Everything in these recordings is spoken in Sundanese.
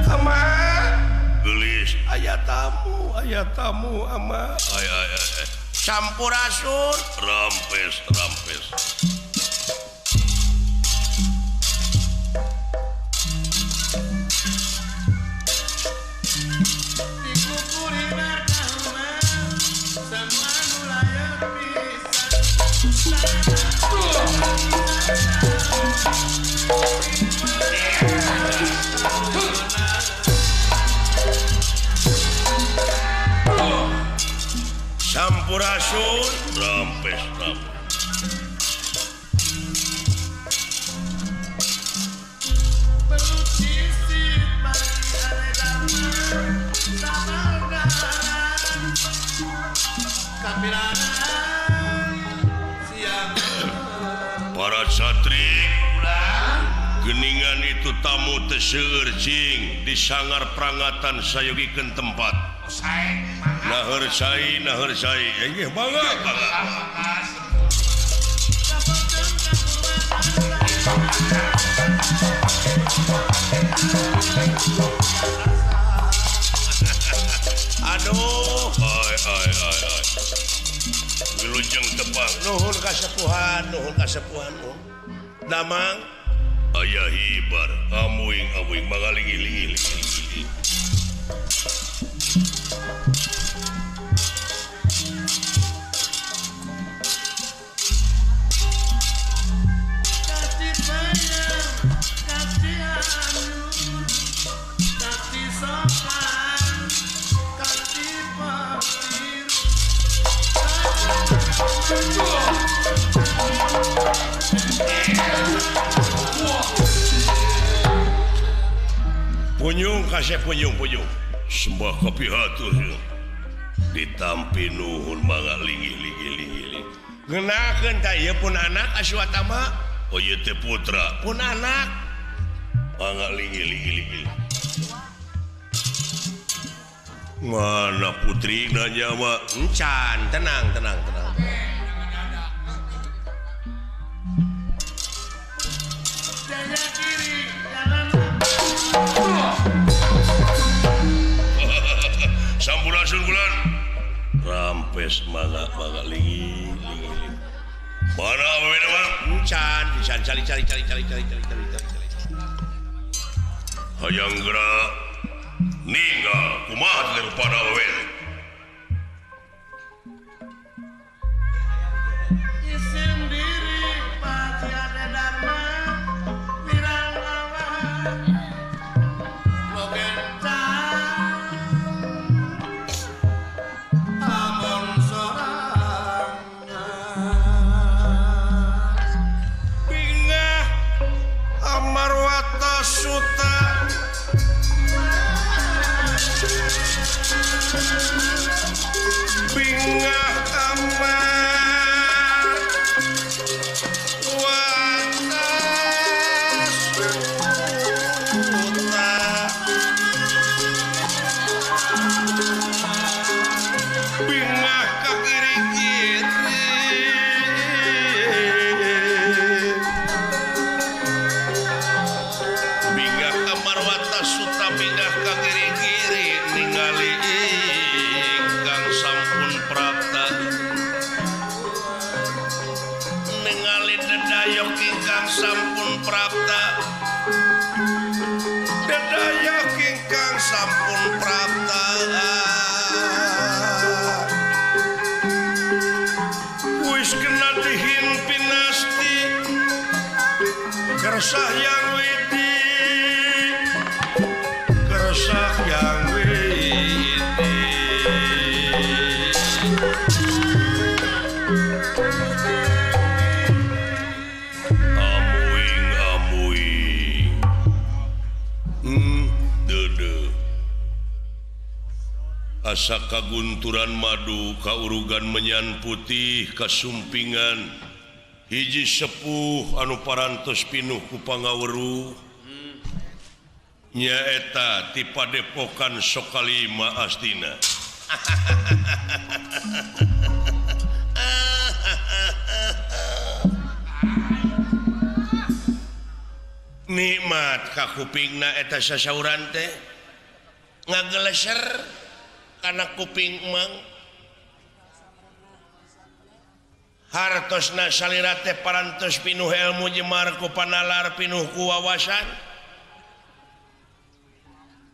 Ama gelis aya tamu ama ay ay ay sampurasun rampes rampes. Sampurasun rampes rampes. Para satri geningan itu tamu teu seueur cing disangar prangatan sayogikeun tempat. Naheur cai inggih mangga mangga. Aduh, ay ay ay ay. Wilujeng tepang. Nuhun kasepuhan, nuhun kasepuhan. Damang aya hibar, amuing amuing mangaling-iling iling iling. Punyung kasih punyung punyung sembah kopi hatur ditampi nuhun mangga linggih linggih linggih ngenakeun ta ieu pun anak Aswatama oh ieu teh putra pun anak mangga linggih linggih linggih mana putrina nyawa encan tenang tenang tenang. Sampurasun bulan rampes mangga mangga linggih linggih mana awewe mah encan encan cari cari cari cari cari cari cari cari hayang gerak ninggal kumaha teh rupada awewe. Kersah yang widi, kersah yang widi. Amuing amuing, dede. Asa kagunturan madu, kaurugan menyan putih, kasumpingan. Hiji sepuh anu parantos pinuh ku pangaweruh nyaeta ti padepokan Sokalima Astina. Nikmat ka kupingna eta sasauran teh ngageleser kana kuping mang. Hartosna salira teh parantos pinuh ilmu jemar ku panalar pinuh ku wawasan.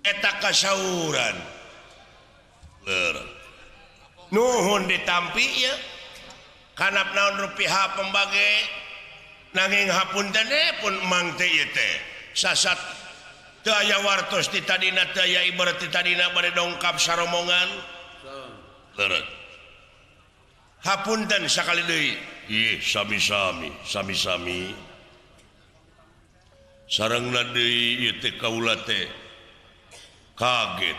Eta kasauran. Leureuh. Nuhun ditampi ieu. Kanap naon rupiah pembage nanging hapunten pun mang teh ieu teh sasat teu aya wartos ti tadina teu aya ibarat ti tadina bade dongkap saromongan. Leureuh. Hapunten sakali deui. Ih, sami-sami, sami-sami. Sarengna deui ieu teh kaula teh kaget.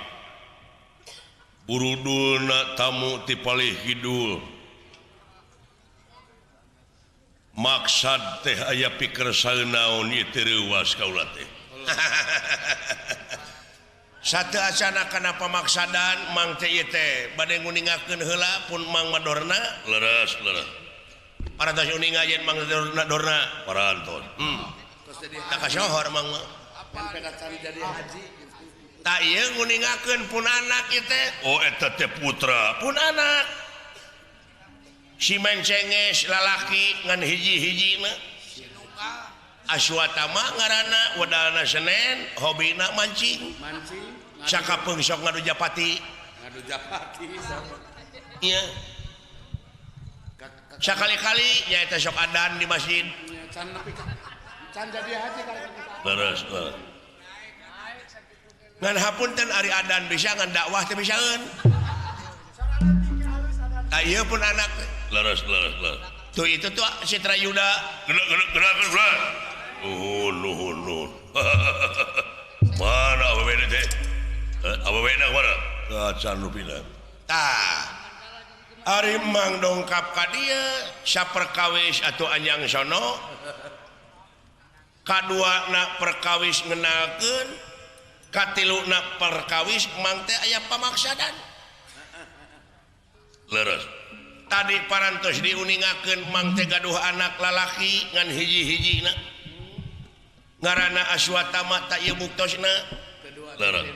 Burudulna tamu ti palih kidul. Maksad teh aya pikersa naon ieu teh reuwas kaula teh. Satu acana kana pamaksadan mang teh ieu teh bade nguningakeun heula pun mang madorna leres leres. Parantos uninga yen mang dorna parantos. Tak kasohor mang mah. Tak ieu nguningakeun pun anak ieu teh. Oh eta teh putra pun anak. Si mencenges lalaki ngan hiji-hijina. Aswatama ngaranna wedalna Senen hobina mancing. Mancing. Sakapeung sok ngadu japati. Ngadu japati. Iya. Sakali-kali nyaeta sok adan di masjid. Can nepi can jadi haji kali. Leres, leres. Ngan hapunten ari adan bisa ngan dakwah teh bisaeun. Tah ieu pun anak leres leres leres. Tuh itu tuh Citra Yuda. Gerak gerak gerak gerak. Nuhun nuhun nuhun. Mana awewe teh? Awewe na mana? Acan rupina. Tah. Ari mang dongkap ka dieu saperkawis atuh anjang sono. Kadua na perkawis ngenalkeun, katilu na perkawis mang teh aya pamaksadan. Leres. Tadi parantos diuningakeun mang teh gaduh anak lalaki ngan hiji-hijina. Ngaranna Aswatama tak ieu buktosna. Leres.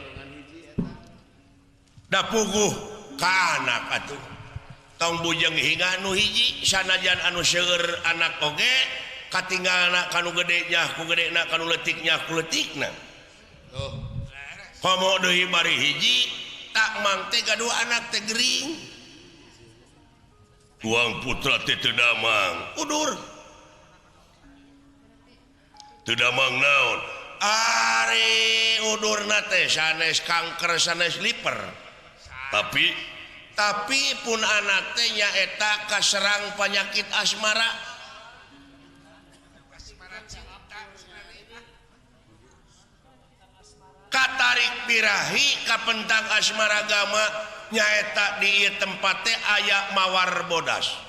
Da puguh ka anak atuh. Tong bujeng hingga anu hiji sanajan anu seueur anak oge katinggalna kanu gede nyah ku gedena kanu leutik nyah ku leutikna. Komo deui bari hiji tak mang teh gaduh anak teh gering. Tuang putra teh teu damang udur. Teu damang naon? Ari udurna teh sanes kanker sanes liver. Tapi pun anak teh nyaeta kaserang penyakit asmara. Katarik birahi kapentang asmara gama nyaeta di ieu tempat teh aya mawar bodas.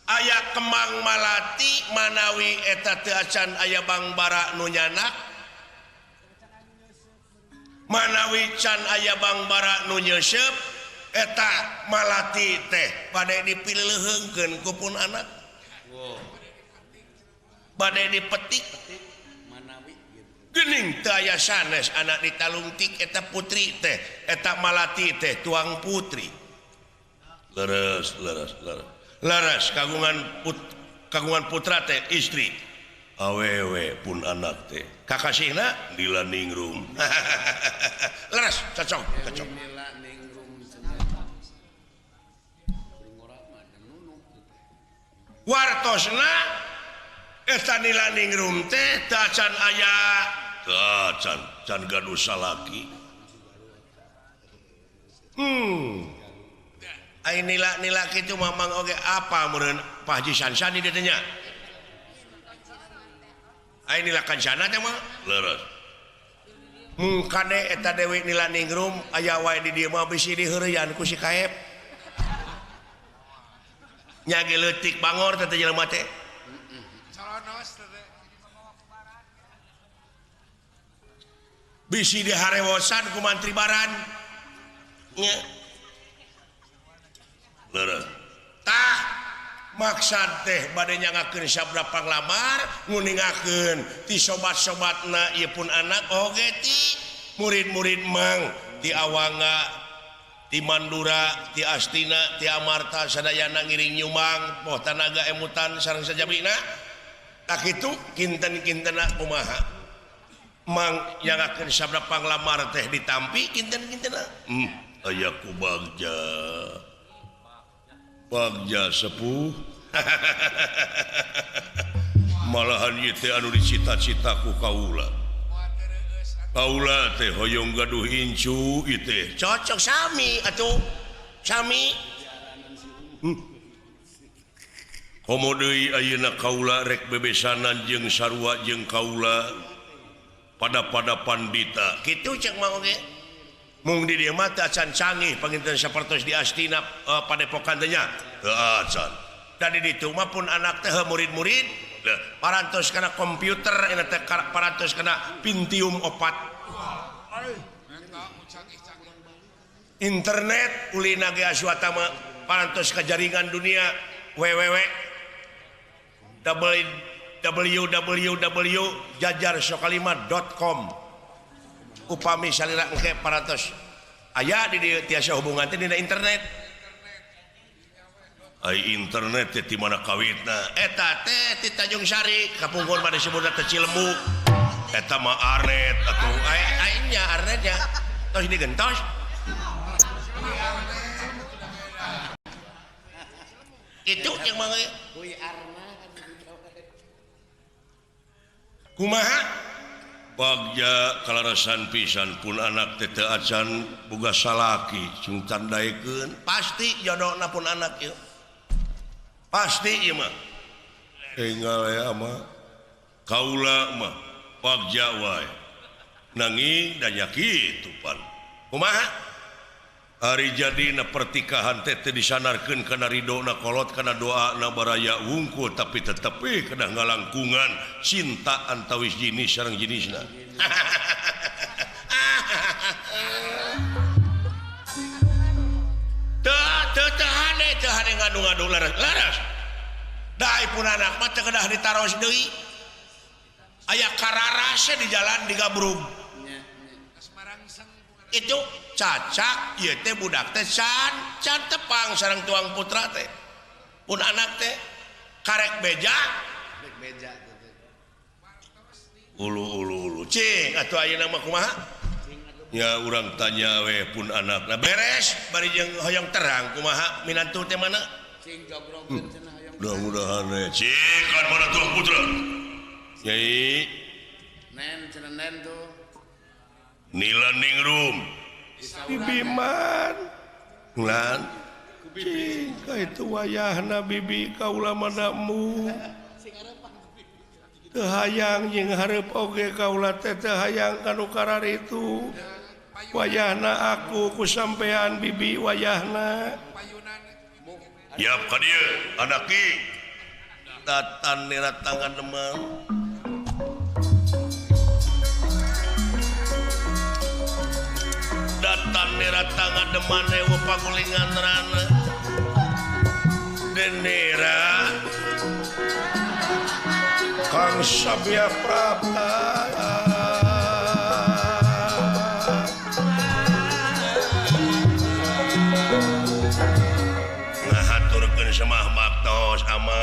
Aya kembang malati manawi eta teu acan aya bangbara nu nyanak. Manawi can aya bangbara nu nyeuseup eta malati teh bade dipileuheungkeun ku pun anak. Bade dipetik. Geuning teu aya sanes anak ditalungtik eta putri teh eta malati teh tuang putri. Leres leres leres. Leres kagungan putra teh istri. Awewe pun anak teh. Kakasihna Nila Ningrum. Leres cocok cocok. Wartosna eta Nila Ningrum teh teu acan aya teu acan can gaduh salaki. Ai nila-nila kitu mamang oge apa meureun Pak Haji Sansan di dieu teh nya. Ai nila kancana teh mah leres. Mung kade eta Dewi Nila Ningrum aya wae di dieu mah bisi diheureyan ku si Kaep. Nya ge leutik bangor teh jelema teh. Bisi diharewosan ku mantri baran. Nya. Leres. Tah Maksad teh bade nyangakeun sabda panglamar nguningakeun ti sobat-sobatna ieu pun anak oge ti murid-murid mang ti Awangga ti Mandura ti Astina ti Amarta sadayana ngiring nyumang poh tanaga emutan sareng sajabina tak kitu kinten-kintena kumaha mang nyangakeun sabda panglamar teh ditampi kinten-kintena aya ku bagja bagja sepuh malahan ieu teh anu dicita-cita ku kaula kaula teh hoyong gaduh incu ieu teh cocok sami atuh sami komo deui ayeuna kaula rek bebesanan jeung sarua jeung kaula pada-pada pandita kitu cek mah oge mung di dieu mah teu acan canggih panginten sapertos di Astina padepokan teh nya teu acan da di ditu mah pun anak teh murid-murid parantos kana komputer eta teh parantos kana Pentium 4 internet ulina ge Aswata mah parantos ka jaringan dunia www www.jajarsokalima.com upami salira engke parantos aya di dieu tiasa hubungan teh dina internet ai internet teh di mana kawitna eta teh ti Tanjung Sari kapungkur mah disebutna teh Cilembu eta mah arnet atuh ai nya arnet nya tos digentos itu yang mah kumaha bagja kalarasan pisan pun anak teh teu acan boga salaki sing tandaekeun pasti jodona pun anak ieu pasti ieu mah enggal ya mah kaula mah bagja wae nanging da nya kitu pan kumaha ari jadina pertikahan teh teu disanarkeun kana ridona kolot kana doana baraya wungkul tapi tetep we kedah ngalangkungan cinta antawis jenis sareng jenisna teu teu hade teu hade ngadu-ngadu laras da pun anak mah teu kedah ditaros deui aya kararase di jalan digabrug itu cacak ieu teh budak teh can can tepang sareng tuang putra teh pun anak teh karek beja ulu ulu ulu cing atuh ayeuna mah kumaha nya urang tanya we pun anakna beres bari jeung hoyong terang kumaha minantu teh mana cing jogrogkeun cenah hoyong mudah-mudahan we cing kan mana tuang putra nyai nen cenah nen tuh Nila ningrum bibiman lan cing ka itu wayahna bibi kaula madamu teu hayang jeung hareup oge kaula teh teu hayang kanu kararitu wayahna aku ku sampean bibi wayahna yap ka dieu anak ki datan nira tangan demang datan nira tangan demane wa pagulingan rana denera Kang Sabya Prapta ngahaturkeun semah maktos ama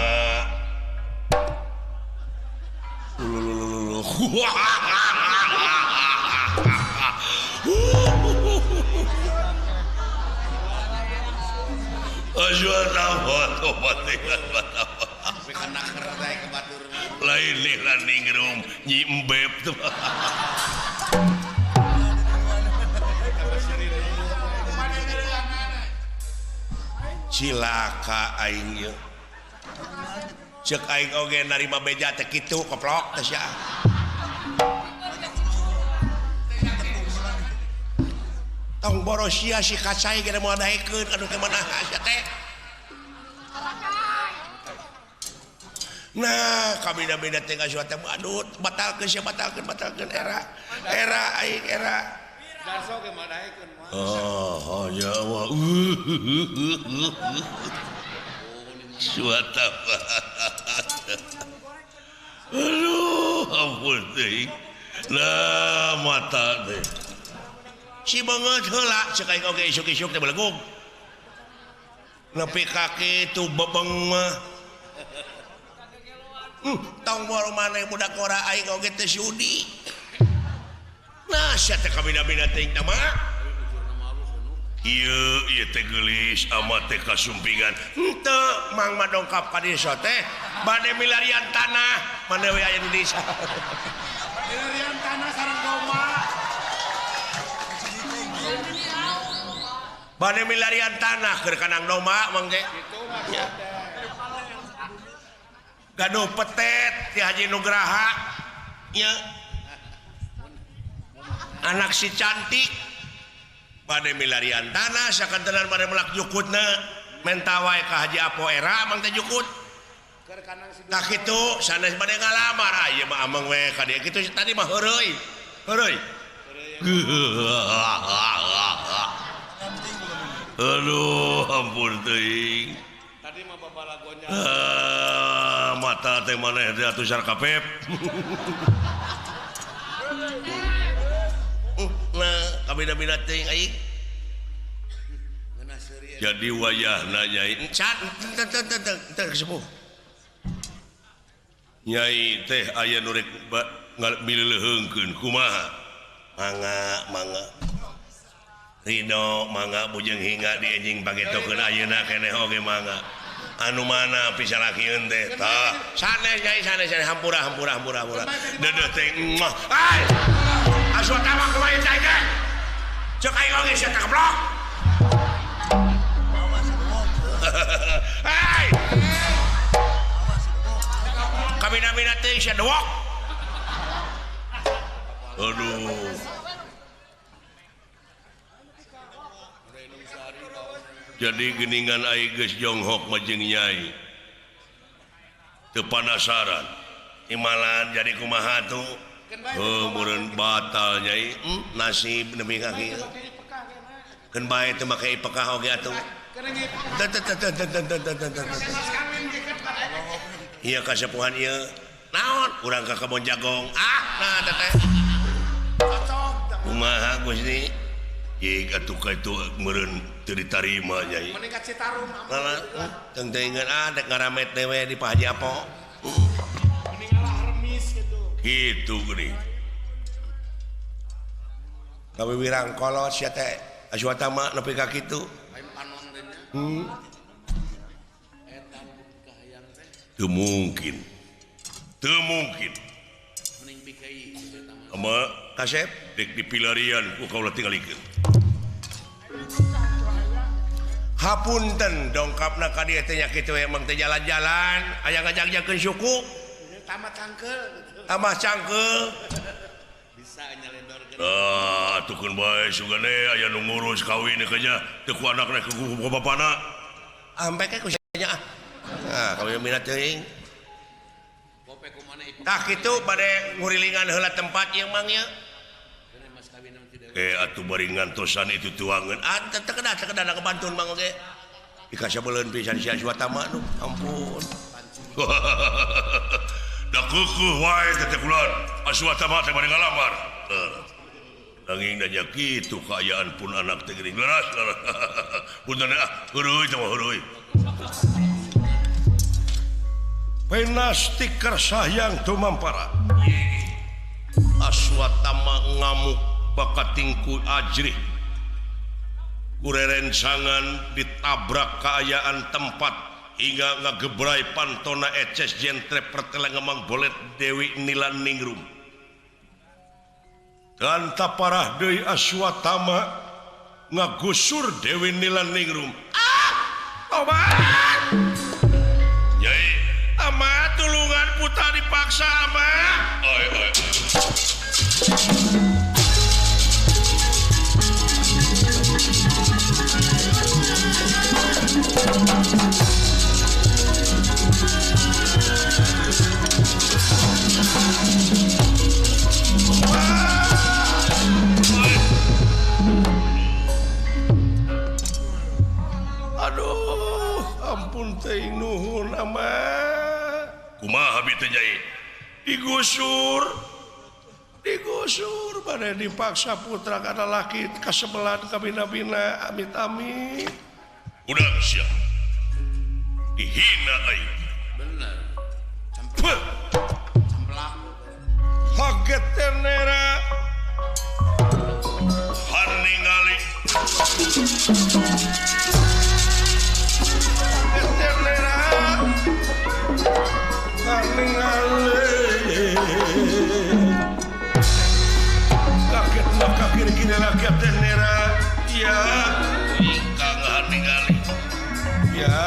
lain ningrum nyi embeb tuh. Cilaka aing ieu. Ceuk aing oge narima beja teh kitu koplok teh sia. Tong boros sia si kacai ge moal daekeun anu teh mana sia teh. Nah, kabina-bina teh ngasuat teh aduh batalkeun sia batalkeun era. Era aing era. Darso ge moal daekeun moal. Oh, ya Allah. Suata. Aduh, ampun teuing. Lah mata teh. Si beungeut heula cek aing oge isuk-isuk teh belegug. Nepi ka kitu bebeng mah. Tong boro maneh budak ora aing oge teh sudi. Nah, sia teh kabina-bina teuing teh mah. Ieu ieu teh geulis amat teh kasumpingan. Henteu mang mah dongkap ka desa teh bade milarian tanah, mane we aya di desa. Milarian tanah sareng domba. Bade milarian tanah keur kanang domba mang teh. Gaduh petet ti Haji Nugraha. Nya. Anak si cantik bade milarian tanah sakantenan bade melak jukutna menta wae ka Haji Apo era mang teh jukut. Tah kitu sanes bade ngalamar ieu mah ameng we ka dieu kitu tadi mah heureuy. Heureuy. Aduh ampun teuing. Tadi mah babalagonya. Mata teh maneh teh atuh sarkapep. Nah, kabina-bina teuing aing. Jadi wayahna nyai encan teu teu sepuh. Nyai teh aya nu rek mileuleheungkeun kumaha? Mangga, mangga. Ridho mangga bujeng hingga di enjing pagetokeun ayeuna keneh oge mangga. Anu mana pisalakieun teh? Tah, sanes nyai sanes sanes hampura hampura hampura hampura. Deudeuh teh muah. Ai! Aswatama kumaha teh teh? Cek aing oge sia teh geblok. Hai! Kabina-bina teh sia dewok. Aduh. Jadi geningan aing geus jonghok mah jeung nyai. Teu panasaran. Imalan jadi kumaha tuh? Heuh meureun batal nyai. Nasib nepi ka kieu. Keun bae teu make ipekah oge atuh. Teu teu teu teu teu teu teu. Ieu kasepuhan ieu. Naon? Urang ka kebon jagong. Ah, nah teteh. Kumaha Gusti? Jig atuh ka itu meureun teu ditarima nyai. Mending ka Citarum. Teu teuingeun ah dek ngaramet dewe di Pak Haji Apo. Mending ngalah remis gitu. Kitu geuning. Kawiwirang kolot sia teh Aswatama nepi ka kitu. Lain panon teh nya. Eta kahayang teh. Teu mungkin. Teu mungkin. Mending bikai eta mah. Ama kasep dek dipilarian ku kaula tingalikeun. Hapunten dongkapna ka dieu teh nya kitu emang teh jalan-jalan aya ngajak-jakeun suku. Tambah cangkeul gitu. Tambah cangkeul. Bisa nyelendorkeun. Ah, tukeun bae sugane aya nu ngurus kawin teh nya teu ku anakna ku bapana. Ampe ke ku nya ah. Nah, kawin minat teuing. Gope ku mana Tah kitu bade ngurilingan heula tempat ieu mang ieu. Atuh bari ngantosan itu tuangan. Ah, teu kedah teu kedah kebantun mang oge. Dikasabeuleun pisan si Aswatama nu ampun. Da keukeeh wae teh kulon. Aswatama teh bari ngalamar. Nanging da nya kitu kaayaan pun anak teh geuning leras. Punten ah, heuruy teh mah heuruy. Penasti kersahyang tumampara. Aswatama ngamuk bakatingku ajrih kurerencangan ditabrak keayaan tempat hingga ngagebrai pantona eces jentre perteleng ngemang bolet Dewi Nilan Ningrum dan taparah deui Aswatama ngagusur Dewi Nilan Ningrum. Ah, tobat nyai ama tulungan putra dipaksa ama. Oi oi. Aduh, ampun teh nuhun. Kumaha bi teh Nyai? Digusur. Digusur bade dipaksa putra kana laki kasebelan kabina-bina amit-amit. Udah sia. Dihina aing. Bener. Cemplak. Kaget nera. Han ningali. Kaget nera. Han ningali. Kaget maka kiri-kiri rakyat nera. Ya, ingkang han ningali. Ya.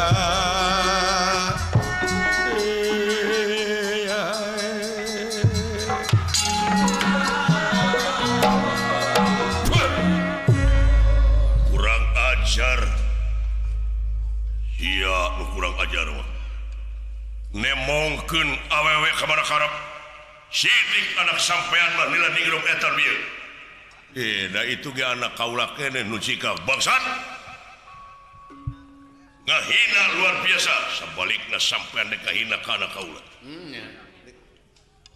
Kurang ajar mah nemongkeun awewe ka mana karep sidik anak sampean mah nila digerum eta bieu da itu ge anak kaula keneh nu cikal bangsat ngahina luar biasa sabalikna sampean dek ngahina ka anak kaula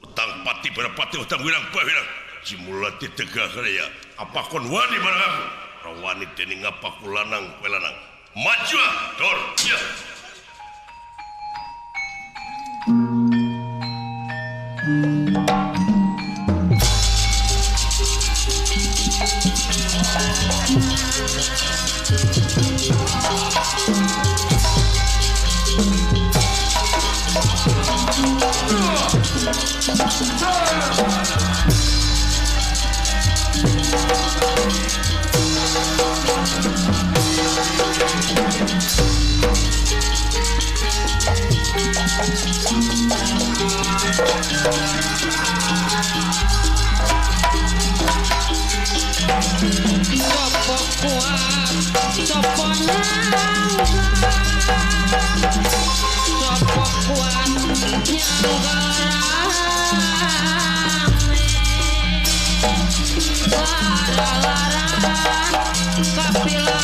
utang pati berpati utang wirang wirang jimulati tegah ya apa kon wani bareng aku rawani dening ngapaku lanang kowe lanang maju dor ya. Sopo kuat, sopo nyangga, sopo kuat nyangga rame, lara-lara kapilah.